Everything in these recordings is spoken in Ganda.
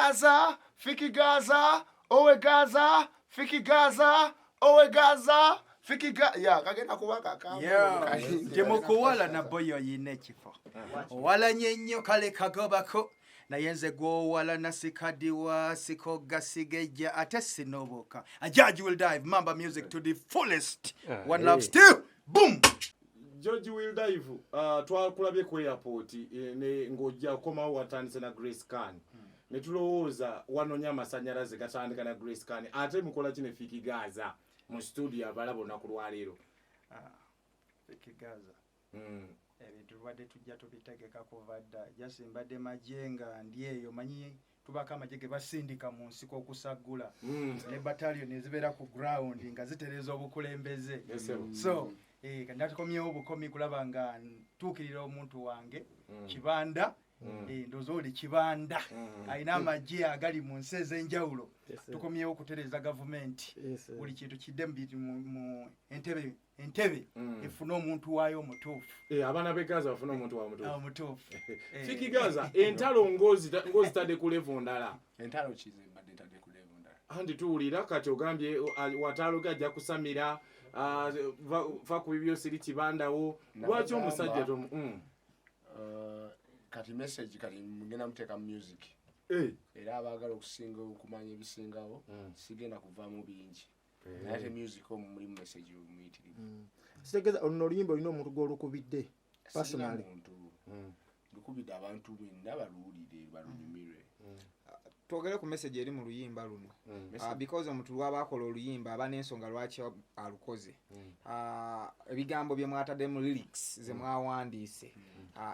Gaza, Fik Gaza, owe Gaza, Fik Gaza, owe Gaza, Fik Ga ya kagenda kuba kaka. Ndi mukuwala na boyo oyina ekifo owalanye ennyo, kale kagobako, naye nze gwowalana sikadiwa, sikogasigejja, ate sinoboka. A judge will dive mamba music to the fullest. One love, still boom. George Will Dive, twakulabye ku airport ng'ojja komawo watandise na Grace Khan, ne tulowooza wanoonya amasanyalaze gatandika na Grace Khan, ate mukola ki ne Fik Gaza mu studio abalaba olunaku lwaleero? Fik Gaza, ebintu tubadde tujja tubitegeka kuva dda. Jasi mbadde magye nga ndi eyo, manyi tubako amagye ge basindika mu nsiko okusaggula ne battalion ezibeera ku ground nga zitereeza obukulembeze. Yes, sir. So natukomyewo bukomi kulaba nga ntuukirira omuntu wange Kibanda. Ndowooza oli Kibanda alina amagye agali mu nsi ez'enjawulo. Tukomyewo okutereeza gavumenti, buli kintu kidde mu entebe, entebe efune omuntu waayo omutuufu. Abaana b'e Gaza bafune omuntu wa mutuufu. Omutuufu. Fik Gaza, entalo ng'ozitadde ku level ndala. Entalo kize mbadde ntadde ku level ndala? Anti tuwulira kati ogambye wataloga ajja kusamira, va ku bibyo, siri kibandawo. Lwaki omusajja tomu? Kati message kati mugenda muteeka mu music. Era abaagala okusinga okumanya ebisingawo, sigenda kuvaamu bingi, naye ate music omwo mulimu message omuyitirivu. Kitegeeza oluno oluyimba olina omuntu gw'olukubidde Sirina personally? muntu lukubidde, abantu benna baluwulire, balunyumirwe. Twogere ku message eri mu luyimba luno. Because omuntu lwaba akola oluyimba aba n'ensonga lwaki alukoze. Ebigambo bye mwatadde mu lyrics ze mwawandiise,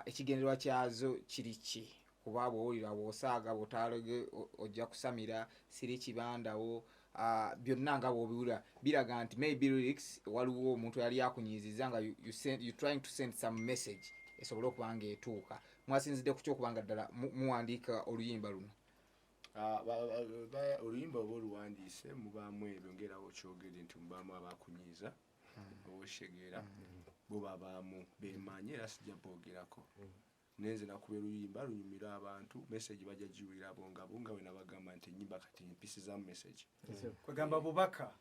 ekigendererwa kyazo kiri ki? Kuba bw'owulira bw'osaaga bw'otaalege ojja kusamira, siri kibandawo, byonna nga bw'obiwulira biraga nti maybe lyrics waliwo omuntu yali akunyiiziza nga you trying to send some message esobole okuba nga etuuka. Mwasinzidde ku kyokuba nga ddala muwandiika oluyimba luno? Oluyimba oba oluwandiise mubaamu ebyo ngaera okyogere nti mubaamu abakunyiiza, oba okitegeera, bo babaamu bemanyi era sijja boogerako, naye nze nakuba oluyimba lunyumira abantu, message bajja giwulira abo nga bo, nga bwe nabagamba nti enyimba kati mpisizamu message. Kwegamba bubaka,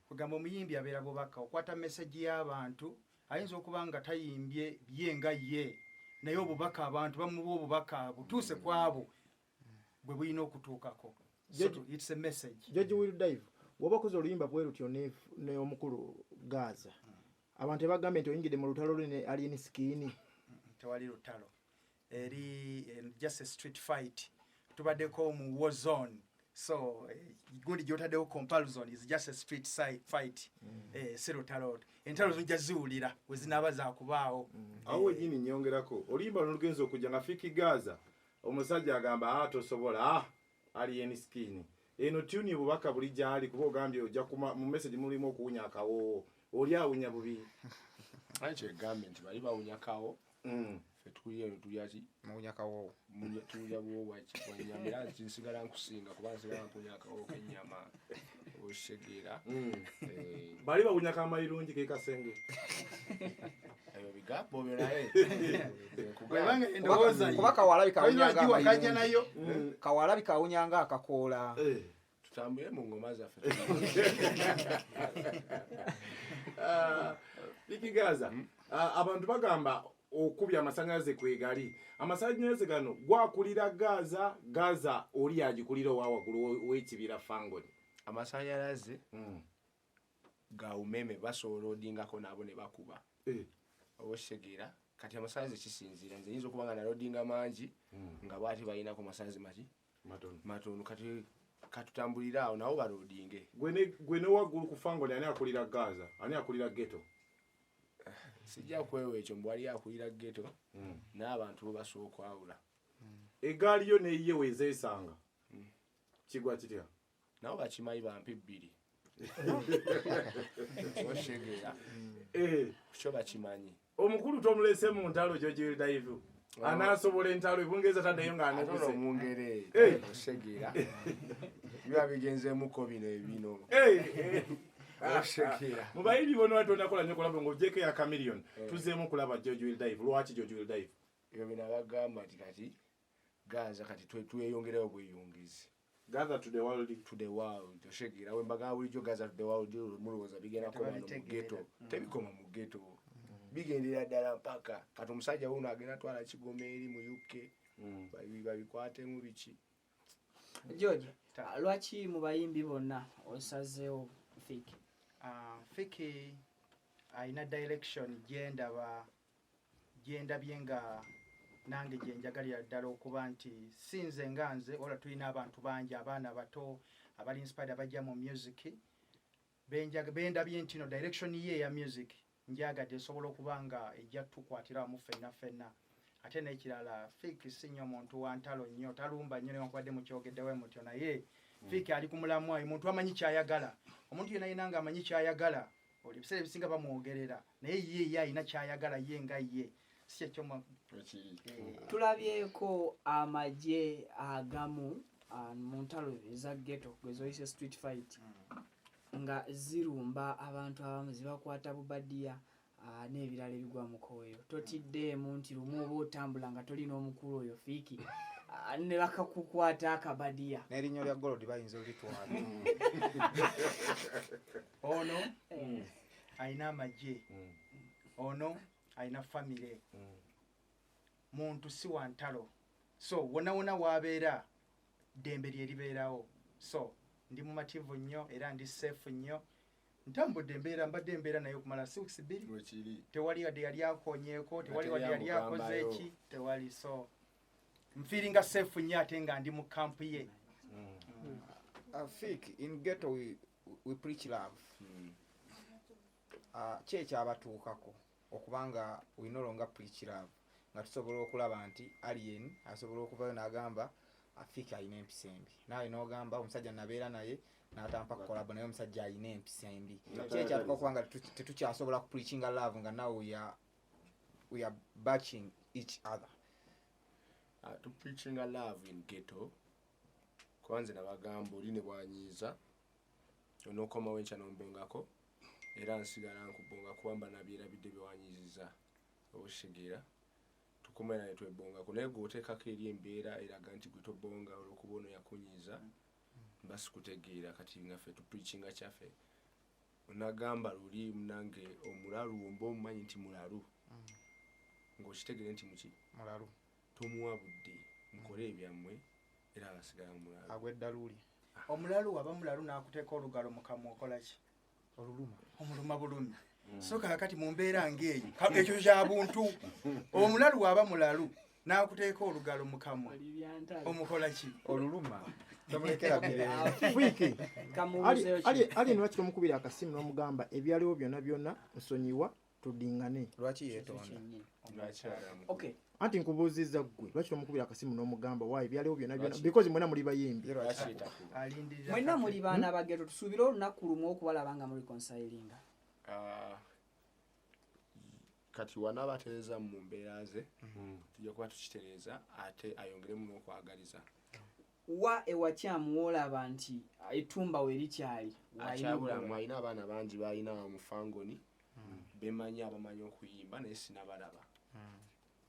kwegamba omuyimbi abeera bubaka, okwata message y'abantu. Ayinza okuba nga tayimbye ye nga ye, naye obubaka abantu bamuwa, obubaka butuuse ku abo bwe bulina okutuukako. So, it's a message. George Will Dive, woba okoze oluyimba bwe lutyo ne omukulu Gaza, abantu tebagambye nti oyingidde mu lutalo lwe ne Alien Skin? Tewali lutalo eri, just a street fight. Tubaddeko mu war zone, so gundi gyotaddewo comparison is just a street side fight. Si lutalo. Entalo zijja ziwulira we zinaaba zakubaawo. Awo wenyini nyongerako, oluyimba luno lugenza okujja nga Fik Gaza omusajja agamba, tosobola, Alien Skin. Eno tune bubaka buli gyali, kuba ogambye ojja kuma mu message mulimu okuwunya akawoowo, oli awunya bubi. Aye kyegambye nti bali bawunyakawo, ffe tulya eno, tulya ki? Muwunya kawoowo. Tulya buwoowa bwanyama, era nsigala nkusinga kuba nsigala mpunya akawoowo k'ennyama, okitegeera? Bali bawunyako amayirungi ke kasenge. Ebyo bigambo byo, naye Bwebanga endowooza ye. Kuba kawalabika Oyinza awunyanga ogiwakanya amayirungi. nayo. Kawalabika awunyanga akakoola. Tutambule mu ngoma zaffe. Fik Gaza, abantu bagamba okubya amasanyalaze kwegali. Amasanyalaze gano gwakulira Gaza, Gaza oli agikulira owa waggulu w'ekibira Fangoni? Amasanyalaze ga umeme, basobola odingako nabo ne bakuba, oba okitegeera? Kati amasanyalaze kisinziira, nze nyinza okuba nga nalodinga mangi nga bwati balinako masanyalaze maki? Matono. Matono. Kati katutambulire awo nabo balodinge. Gwe ne waggulu ku Fangoni, ani akulira Gaza, ani akulira ghetto? Sijja kwewa ekyo mbu wali akulira ghetto, n'abantu bo basobola okwawula. Egaali yo neyiye wezeesanga kigwa kitya? Nabo bakimanyi, bampi bbiri, okitegeera? Kyo bakimanyi. Omukulu tomulese mu ntalo. George Dive anaasobola entalo ebungereza taddayo Ate ng'anukuse. Omungere, okitegeera, biba bigenzeemuko bino ebino, okitegeera? Mu bayimbi bonna tonakola nnyo kulaba ng'ogyeko eya Chameleone, tuzzeemu okulaba George Will Dive. Lwaki George Will Dive? Ebyo bino abagamba nti kati Gaza kati tweyongerayo bweyongezi. Gaza to the world. To the world. Oshegera wembaga bulijjo Gaza to the world mulowooza bigenda koma no mu ghetto. Tebikoma mu ghetto. Bigendera ddala mpaka kati omusajja wuno agenda twala Kigoma eri mu UK. Babikwatemu biki. George, lwaki mu bayimbi bonna osazeewo Fik? Fik alina direction gyendaba gyendabye nga nange gye njagalira ddala okuba nti si nze nga nze, wala tulina abantu bangi abaana bato abali inspired abajja mu music bendabye nti no direction ye eya music njagadde esobola okuba nga ejja tukwatira wamu ffenna ffenna. Ate n'ekirala Fik si nnyo muntu wa ntalo nnyo, talumba nnyo newankubadde mukyogeddewo mutyo, naye Fik ali ku mulamwa, omuntu amanyi ky'ayagala. Omuntu yenna yenna ng'amanyi ky'ayagala oli ebiseera ebisinga bamwogerera, naye ye ye alina ky'ayagala ye nga ye si kyekyo. Tulabyeko amagye agamu mu ntalo eza ghetto gwe zoyise street fight nga zirumba abantu abamu, zibakwata bubadiya n'ebirala ebigwa mu kwoyo. Totiddeemu nti lumu oba otambula nga tolina omukulu oyo Fik ne bakakukwata akabadiya? N'erinnyo lya gold bayinza olitwala. Ono alina amagye, ono alina famire, muntu si wa ntalo, so wonna wonna waabeera ddembe lye libeerawo. So ndi mumativu nnyo era ndi safe nnyo. Ntambudde embeera, mbadde embeera naye okumala 6 weeks, Wekiri. tewali wadde yali akonyeeko, tewali wadde yali akoze Teyamugambayo. eki, tewali. So nfeelinga safe nnyo ate nga ndi mu camp ye. Fik, in ghetto we preach love. Ki ekyabatuukako okubanga we no longer preach love, nga tusobola okulaba nti Alien asobola okuvayo n'agamba Fik alina empisa embi, naawe n'ogamba omusajja nabeera naye n'atampa collabo, naye omusajja alina empisa embi? Ki ekyatuuka okubanga tetukyasobola kupreachinga love, nga now we are bashing each other? Tupreachinga love in ghetto kuba nze nabagamba oli ne bwanyiiza onookomawo enkya nombongako, era nsigala nkubonga kuba mba nabyerabidde byewanyiiziza. Obushegera tukomera ne twebongako, naye gwe oteekako eri embeera eraga nti gwe tobonga olwokuba ono yakunyiiza, mba sikutegeera. Kati nga ffe tupreachinga kyaffe, onagamba luli munange omulalu omba omumanyi nti mulalu, ng'okitegere nti muki mulalu, tomuwa budde, mukole ebyammwe, era abasigala mulalu. Agweddaluuli. Omulalu aba mulalu, n'akuteeka olugalo mu kamwa, okola ki? Oluluma. Omuluma bulumi. So kaakati mu mbeera ng'eyo ekyo kya buntu, omulalu aba mulalu n'akuteeka olugalo mu kamwa, omukola ki? Oluluma, tomulekera mirembe. Fik, Kamubuuzeyo Ali Ali lwaki tomukubira akasimu n'omugamba ebyaliwo byonna byonna nsonyiwa, tudingane? Lwaki yeetonda? Okay. Anti nkubuuzizza ggwe, lwaki tomukubira akasimu n'omugamba waayi ebyaliwo byonna byonna, because mwena muli bayimbi? Ye lwaki? Alindirira. Mwenna muli baana ba ghetto, tusuubire olunaku lumu okubalaba nga mureconcilinga? Ah, kati wanaaba atereeza mu mbeera ze, tujja kuba tukitereeza ate ayongeremu n'okwagaliza. Wa ewakyamu woolaba nti ettumba we likyali? Akyabulamu, alina abaana bangi balina mu fangoni bemanyi abamanyi okuyimba, naye sinabalaba,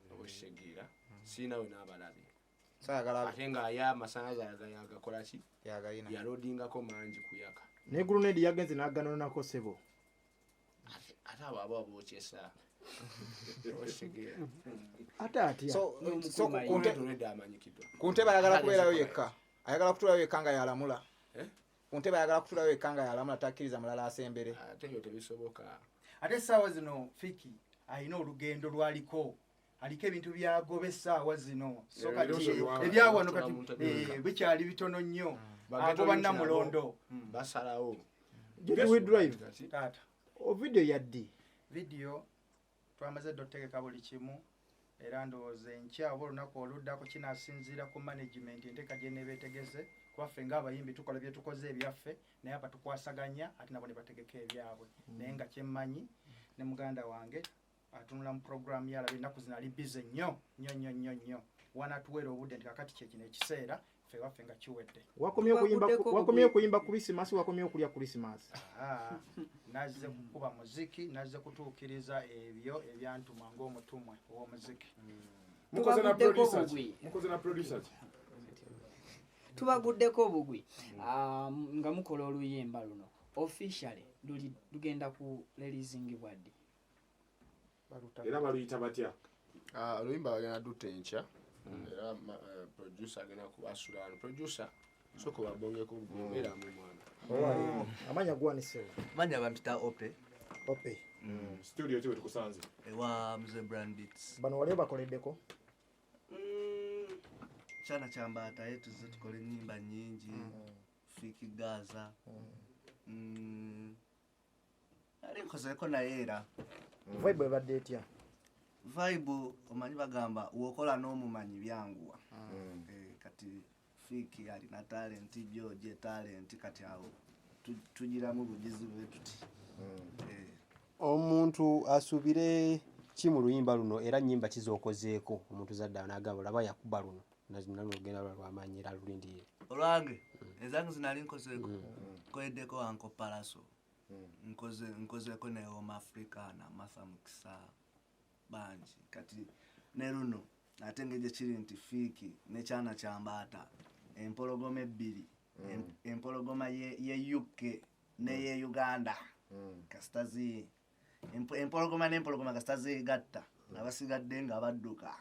oba okitegeera, sirina we n'abalabye. So ayagala Ate ng'aye amasanyalaze yagakola ki? Yagayina. Yalodingako mangi kuyaka. Naye grenade yagenze n'aganonako, sebo. Ate abo aba abokyesa, okitegeera? Ate atya? So so ku Grenade amanyikiddwa. Ku ntebe ayagala kubeerayo yekka, ayagala kutuulayo yekka nga yalamula. Eh? Ku ntebe ayagala kutuulayo yekka nga yalamula, takkiriza mulala asembere. Ate ebyo tebisoboka. Ate essaawa zino Fik alina olugendo lwaliko, aliko ebintu byagoba essaawa zino. So Eh, kati ebirowoozo ebyawano bya kati mu ntebe. bikyali bitono nnyo. Bageto Agoba nti Namulondo. nabo basalawo. George We Drive. Kati, Taata. Video yaddi? Vidiyo twamaze dde otegeka buli kimu, era ndowooza enkya oba olunaku oluddako, kinaasinziira ku management enteeka gye nebeetegese, kuba ffe ng'abayimbi tukola bye tukoze ebyaffe, naye aba tukwasaganya ate nabo ne bategeka ebyabwe. Naye nga kyemmanyi ne muganda wange atunula mu programu yalaba ennaku zino ali busy nnyo nnyo nnyo nnyo nnyo, wanatuweera obudde nti kakati kyekino ekiseera ffe waffe nga kiwedde. Wakomye okuyimba Tubaguddeko. Wakomye okuyimba Christmas, wakomye okulya Christmas. Aa, nazze kukuba muziki, nazze kutuukiriza ebyo ebyantumwa ng'omutumwe ow'omuziki. Mukoze na Tubaguddeko producer ki? bugwi. Mukoze na producer ki? Tubaguddeko obugwi. Ah, nga mukola oluyimba luno officially luli lugenda ku releasingibwa ddi? Era baluyita batya? Ah, oluyimba bagenda dutta enkya era producer agenda kubasula wano. Producer, sooka obabongeko, beeramu mwana. Amanya gwanisewo? Manya bampita Ope. Ope. Studio ki wetukusanze? Ewa Mzee Brand Beats. Bano wali obakoleddeko? Kyana kyambaata ye tuzze tukola ennyimba nnyingi. Fiki Gaza. Ali nkozeeko naye era. Vibe ebadde etya? Vibe omanyi bagamba wokola n'omumanyi byanguwa. Kati Fiki alina talent, George talent, kati awo tugiramu bugizi bwe tuti. Omuntu asuubire ki mu luyimba luno era nnyimba ki z'okozeeko omuntu zadda n'agamba olaba yakuba luno nalwo lugenda lwa lwamaanyi era alulindirire? Olwange ezange zinali nkozeeko, nkoleddeko Uncle Palaso, nkozeeko ne Home Africa na Martha Mukisa bangi. Kati ne luno ate ngeri gye kiri nti Fiki ne Kyana Kyambaata empologoma ebbiri, empologoma ye UK ne ye Uganda, kasita empologoma n'empologoma kasita zeegatta abasigadde nga badduka.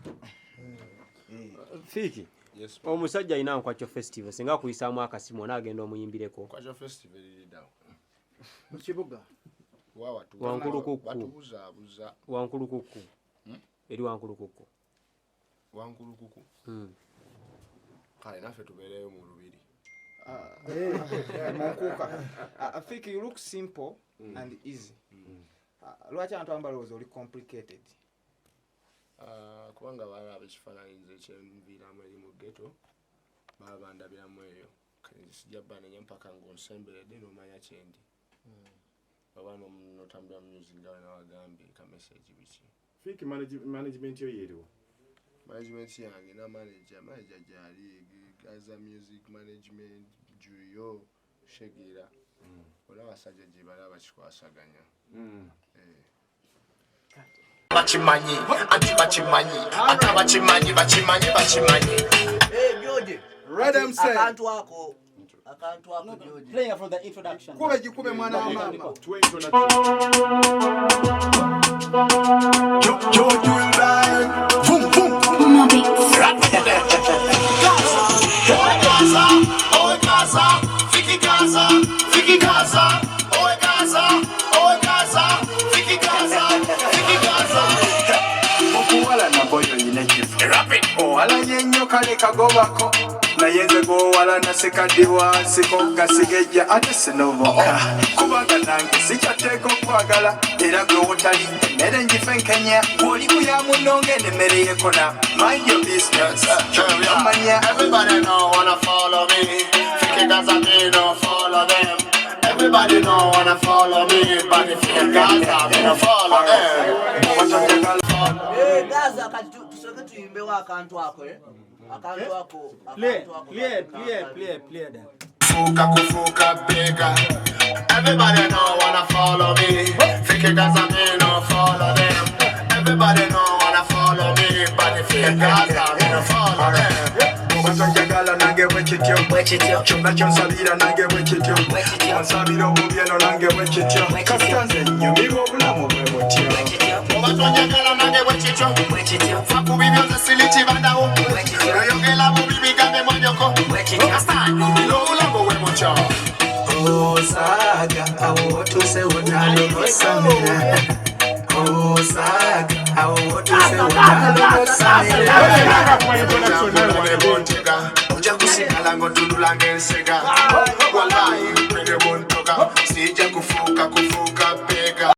Fiki, Yes. omusajja alina Nkwacho Festival, singa akuyisaamu akasimu onaagenda omuyimbireko? Nkwacho Festival eririddawo. Mu kibuga. Wa Wankulukuku. Batubuzaabuza. Wankulukuku. Eri Wankulukuku. Wankulukuku. Kale naffe tubeereyo mu lubiri. Munkuuka. Fiki, you look simple and easy. Lwaki abantu abamu balowooza oli complicated? Kubanga balaba ekifaananyi nze kyenviiramu eri mu ghetto, baba bandabiramu eyo. Kale nze sijja banenya mpaka ng'onsemberedde n'omanya kyendi. Oba n'otambula music nga nawagambye ka message biki. Fiki, management yo yeeriwa? Management yange na manager gyali Gaza Music Management, Julio Shegira. Bonna abasajja gye bali abakikwasaganya. Bakimanyi, anti bakimanyi, ate abakimanyi, bakimanyi, bakimanyi. Eh, George. Right, I'm saying. Akantu ako. Akantu ako, George. Playing from the introduction. Kube gikube mwana wa mama. Tuwe introduction. George will die. Boom, boom. Gaza, oh Gaza, Fiki Gaza, Fiki Gaza, oh Gaza, oh Gaza, Fiki Gaza, Fiki Gaza. Okuwala nabo yoyina ekifo. Owalanye ennyo kale kagobako. Naye nze gw'owalana sikadibwa nsiko gasigejja ate sinoboka. Kubanga nange sikyateeka okwagala era gwe wotali emmere ngife nkenya. Gw'oli kuya munno ng'emmere yekona. Mind your business. Omanya. Everybody know wanna follow me. Fiki Gaza me no follow them. Everybody know wanna follow me, but if you Gaza me no follow them. Eh, Gaza kati tusooke tuyimbewo akantu ako, eh? Akantu ako, Play, akantu ako. play, play, play, play that. Fuka kufuka bigger. Everybody know wanna follow me. Fiki Gaza me no follow them. Everybody know wanna follow me, but if you Gaza me no follow them. Bw'oba tonjagala nange bwe kityo, kyonna ky'onsabira nange bwe kityo, onsabira obubi eno nange bwe kityo, kasita nze nnyumirwa obulamu bwe butyo. Bw'oba tonjagala nange bwe kityo, fa ku bibyo nze siri kibandawo, noyogera bubi bigambe mwanyoko, kasita nnyumirwa obulamu bwe butyo. Osaaga awo wotuuse wonalogosamira. Osaaga awo wotuuse wonalogosamira. Ojja kusigala ng'otunula ng'ensega, walayi mpere buntoka, sijja kufuuka kufuuka.